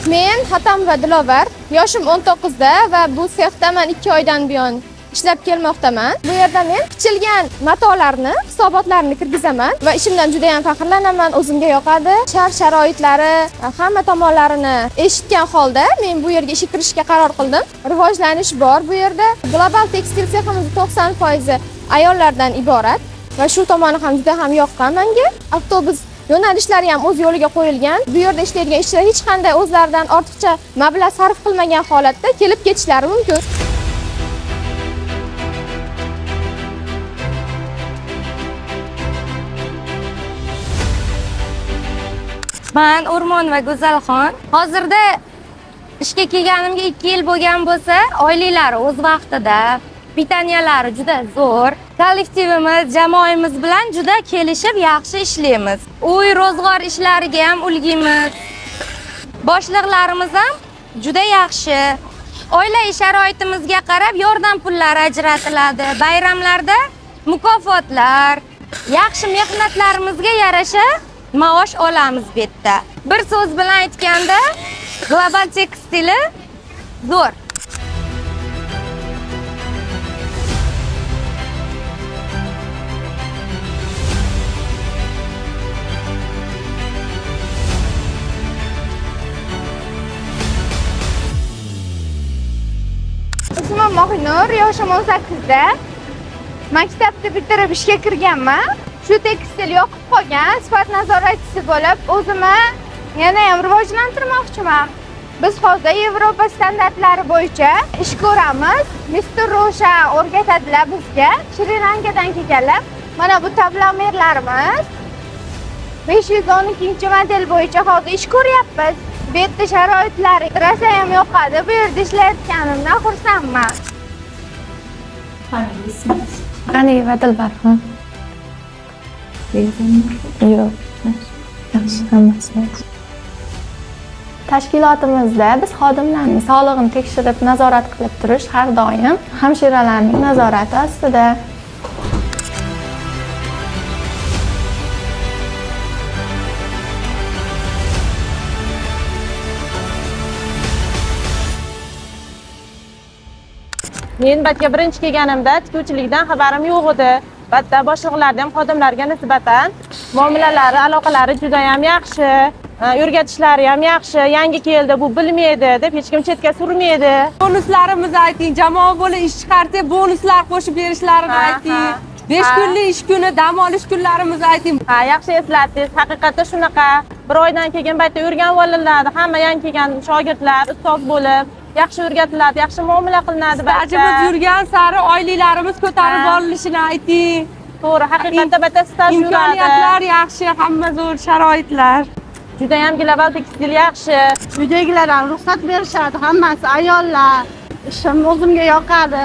Men Hatamova Dilovar, yoshim 19 da va bu sexda man 2 oydan buyon ishlab kelmoqdaman. Bu yerda men bichilgan matolarni, hisobotlarini kirgizaman va ishimdan juda ham faxrlanaman, o'zimga yoqadi. Shart sharoitlari, hamma tomonlarini eshitgan holda men bu yerga ishga kirishga qaror qildim. Rivojlanish bor bu yerda. Global tekstil seximiz 90% ayollardan iborat va shu tomoni ham juda ham yoqqan menga. Avtobus yo'nalishlari ham o'z yo'liga qo'yilgan. Bu yerda ishlaydigan ishchilar hech qanday o'zlaridan ortiqcha mablag' sarf qilmagan holatda kelib ketishlari mumkin. Man O'rmon va Go'zalxon. Hozirda ishga kelganimga 2 yil bo'lgan bo'lsa, oyliklari o'z vaqtida, pitaniyalari juda zo'r. Kollektivimiz, jamoamiz bilan juda kelishib, yaxshi ishlaymiz. Uy ro'zg'or ishlariga ham ulgimiz. Boshliqlarimiz ham juda yaxshi. Oilaviy sharoitimizga qarab yordam pullari ajratiladi. Bayramlarda mukofotlar, yaxshi mehnatlarimizga yarasha maosh olamiz bu yerda. Bir so'z bilan aytganda, Global tekstili zo'r. Ismim Mohinur, yoshim 18 da. Maktabni bitirib ishga kirganman. Shu tekstil yoqib qolgan, sifat nazoratchisi bo'lib, o'zimni yana ham rivojlantirmoqchiman. Biz hozir Yevropa standartlari bo'yicha ish ko'ramiz. Mr. Roshan o'rgatadilar bizga. Shri Lankadan kelganlar. Mana bu tablomerlarimiz. 512-model bo'yicha hozir ish ko'ryapmiz. Bu yerda sharoitlari rosa ham yoqadi. Bu yerda ishlayotganimdan xursandman. G'aniyeva Dilbarxon. Yo'q. Yaxshi, hammasi yaxshi. Tashkilotimizda biz xodimlarning sog'lig'ini tekshirib, nazorat qilib turish har doim hamshiralarning nazorati ostida. Men batga birinchi kelganimda tikuvchilikdan xabarim yo'q edi. Batda boshliqlarga ham xodimlarga nisbatan muomalalari, aloqalari juda ham yaxshi, o'rgatishlari ham yaxshi. Yangi keldi, bu bilmaydi deb hech kim chetga surmaydi. Bonuslarimizni ayting, jamoa bo'lib ish chiqarsak, bonuslar qo'shib berishlarini ayting. 5 kunlik ish kuni, dam olish kunlarimizni ayting. Ha, yaxshi eslatdingiz. Haqiqatda shunaqa. Bir oydan keyin baytda o'rganib olinadi. Hamma yangi kelgan shogirdlar ustoz bo'lib, yaxshi o'rgatiladi, yaxshi muomala qilinadi. Stajimiz yurgan sari oyliklarimiz ko'tarib borilishini ayting. To'g'ri, haqiqatda bitta staj yuradi. Imkoniyatlar yaxshi, hamma zo'r sharoitlar. Juda ham global tekstil yaxshi. Uydagilar ham ruxsat berishadi, hammasi ayollar. Ishim o'zimga yoqadi.